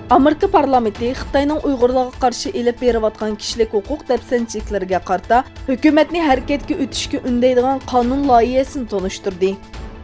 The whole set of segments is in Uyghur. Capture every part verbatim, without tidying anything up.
ئامېرىكا پارلامېنتى خىتاينىڭ ئۇيغۇرلارغا قارشى ئېلىپ بېرىۋاتقان كىشىلىك ھوقۇق دەپسەندىچىلىكلىرىگە قارىتا ھۆكۈمەتنى ھەرىكەتكە ئۆتۈشكە ئۈندەيدىغان قانۇن لايىھەسىنى تونۇشتۇردى.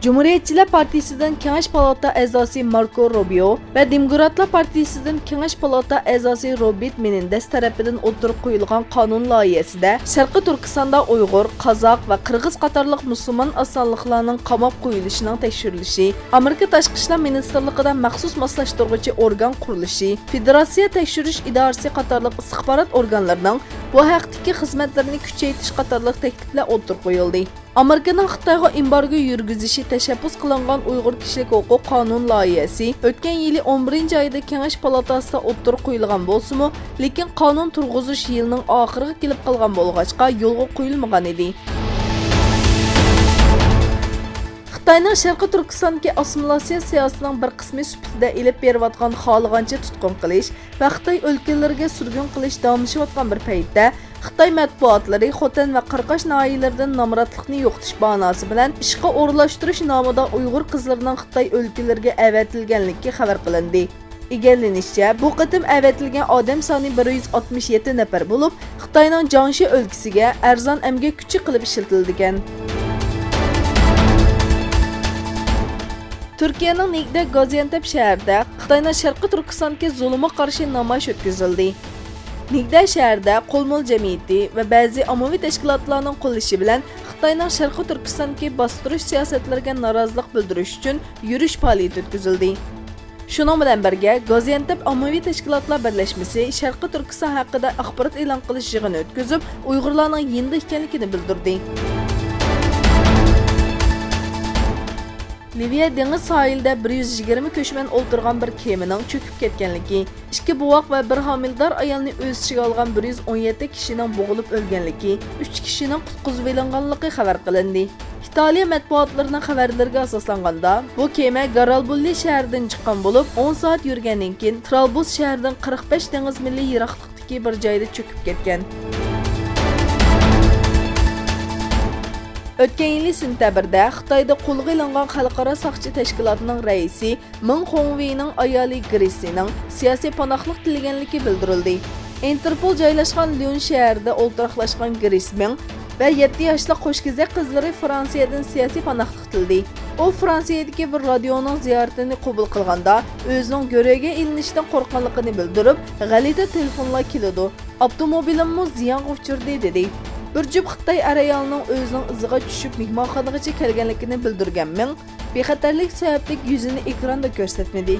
جۇمھۇرىيەتچىلەر پارتىيىسىدىن كېڭەش پالاتا ئەزاسى ماركو روبىيو ۋە دېموكراتلار پارتىيىسىدىن كېڭەش پالاتا ئەزاسى روبېرت مېنېندېز تەرىپىدىن ئوتتۇرىغا قويۇلغان قانۇن لايىھەسىدە شەرقىي تۈركىستاندا ئۇيغۇر، قازاق ۋە قىرغىز قاتارلىق مۇسۇلمان ئاز سانلىقلارنىڭ قاماپ قويۇلۇشىنىڭ تەكشۈرۈلۈشى، ئامېرىكا تاشقى ئىشلار مىنىستىرلىقىدا مەخسۇس ماسلاشتۇرغۇچى ئورگان قۇرۇلۇشى، فېدېراتسىيە تەكشۈرۈش ئىدارىسى قاتارلىق ئىستىخبارات ئورگانلىرىنىڭ بۇ ھەقتىكى خىزمەتلىرىنى كۈچەيتىش قاتارلىق تەكلىپلەر ئوتتۇرىغا قويۇلدى. ئامېرىكىنىڭ خىتايغا ئېمبارگو يۈرگۈزۈشى تەشەببۇس قىلىنغان ئۇيغۇر كىشىلىك ھوقۇق قانۇن لايىھەسى ئۆتكەن يىلى ئون بىرىنچى ئايدا كېڭەش پالاتاسىدا ئوتتۇرىغا قويۇلغان بولسىمۇ، لېكىن قانۇن تۇرغۇزۇش يىلىنىڭ ئاخىرىغا كېلىپ قالغان بولغاچقا، يولغا قويۇلمىغان ئىدى. خىتاينىڭ شەرقىي تۈركىستاندىكى ئاسسىمىلياتسىيە سىياسىتىنىڭ بىر قىسمى سۈپىتىدە ئېلىپ بېرىۋاتقان خالىغانچە تۇتقۇن قىلىش ۋە خىتاي ئۆلكىلىرىگە سۈرگۈن قىلىش داۋاملىشىۋاتقان بىر پەيتتە، خىتاي مەتبۇئاتلىرى خوتەن ۋە قاراقاش ناھىيەلىرىدىن نامراتلىقنى يوقىتىش باھاناسى بىلەن ئىشقا ئورۇنلاشتۇرۇش نامىدا ئۇيغۇر قىزلىرىنىڭ خىتاي ئۆلكىلىرىگە ئەۋەتىلگەنلىكى خەۋەر قىلىندى. ئىگىلىنىشىچە، بۇ قېتىم ئەۋەتىلگەن ئادەم سانى بىر يۈز ئاتمىش يەتتە نەپەر بولۇپ، خىتاينىڭ جياڭشى ئۆلكىسىگە ئەرزان ئەمگەك كۈچى قىلىپ ئىشلىتىلىدىكەن. تۈركىيەنىڭ نېگدە گازىيانتەپ شەھىرىدە خىتاينىڭ شەرقىي تۈركىستاندىكى زۇلۇمغا قارشى نامايىش ئۆتكۈزۈلدى. نېگدە شەھىرىدە قول مول جەمئىيىتى ۋە بەزى ئاممىۋى تەشكىلاتلارنىڭ قوللىشى بىلەن خىتاينىڭ شەرقىي تۈركىستاندىكى باستۇرۇش سىياسەتلىرىگە نارازىلىق بىلدۈرۈش ئۈچۈن يۈرۈش پائالىيىتى ئۆتكۈزۈلدى. شۇنىڭ بىلەن بىرگە، گازىيانتەپ ئاممىۋى تەشكىلاتلار بىرلەشمىسى شەرقىي تۈركىستان ھەققىدە ئاخبارات ئېلان قىلىش يىغىنى ئۆتكۈزۈپ، ئۇيغۇرلارنىڭ يېنىدا ئىكەنلىكىنى بىلدۈردى. لىۋىيە دېڭىز ساھىلىدە بىر يۈز يىگىرمە كۆچمەن ئولتۇرغان بىر كېمىنىڭ چۆكۈپ كەتكەنلىكى، ئىككى بوۋاق ۋە بىر ھامىلىدار ئايالنى ئۆز ئىچىگە ئالغان بىر يۈز ئون يەتتە كىشىنىڭ بوغۇلۇپ ئۆلگەنلىكى، ئۈچ كىشىنىڭ قۇتقۇزۇۋېلىنغانلىقى خەۋەر قىلىندى. ئىتالىيە مەتبۇئاتلىرىنىڭ خەۋەرلىرىگە ئاساسلانغاندا، بۇ كېمە گارالبوللى شەھىرىدىن چىققان بولۇپ، ئون سائەت يۈرگەندىن كېيىن، ترابلس شەھىرىدىن قىرىق بەش دېڭىز مىلى يىراقلىقتىكى بىر جايدا چۆكۈپ كەتكەن. ئۆتكەن يىلى سېنتەبىردە خىتايدا قولغا ئېلىنغان خەلقئارا ساقچى تەشكىلاتىنىڭ رەئىسى مېڭ خۇڭۋېينىڭ ئايالى گرېسسىنىڭ سىياسىي پاناھلىق تىلىگەنلىكى بىلدۈرۈلدى. ئىنتېرپول جايلاشقان ليون شەھىرىدە ئولتۇراقلاشقان گرېس مېڭ ۋە يەتتە ياشلىق قوش كېزەك قىزلىرى فرانسىيەدىن سىياسىي پاناھلىق تىلىدى. ئۇ فرانسىيەدىكى بىر رادىيونىڭ زىيارىتىنى قوبۇل قىلغاندا، ئۆزىنىڭ گۆرۈگە ئېلىنىشتىن قورققانلىقىنى بىلدۈرۈپ، غەلىتە تېلېفونلار كېلىدۇ، ئاپتوموبىلىممۇ زىيانغا ئۇچرىدى، دېدى. بىر جۈپ خىتاي ئەر-ئايالىنىڭ ئۆزىنىڭ ئىزىغا چۈشۈپ مېھمانخانىغىچە كەلگەنلىكىنى بىلدۈرگەن مېڭ، بىخەتەرلىك سەۋەبلىك يۈزىنى ئېكراندا كۆرسەتمىدى.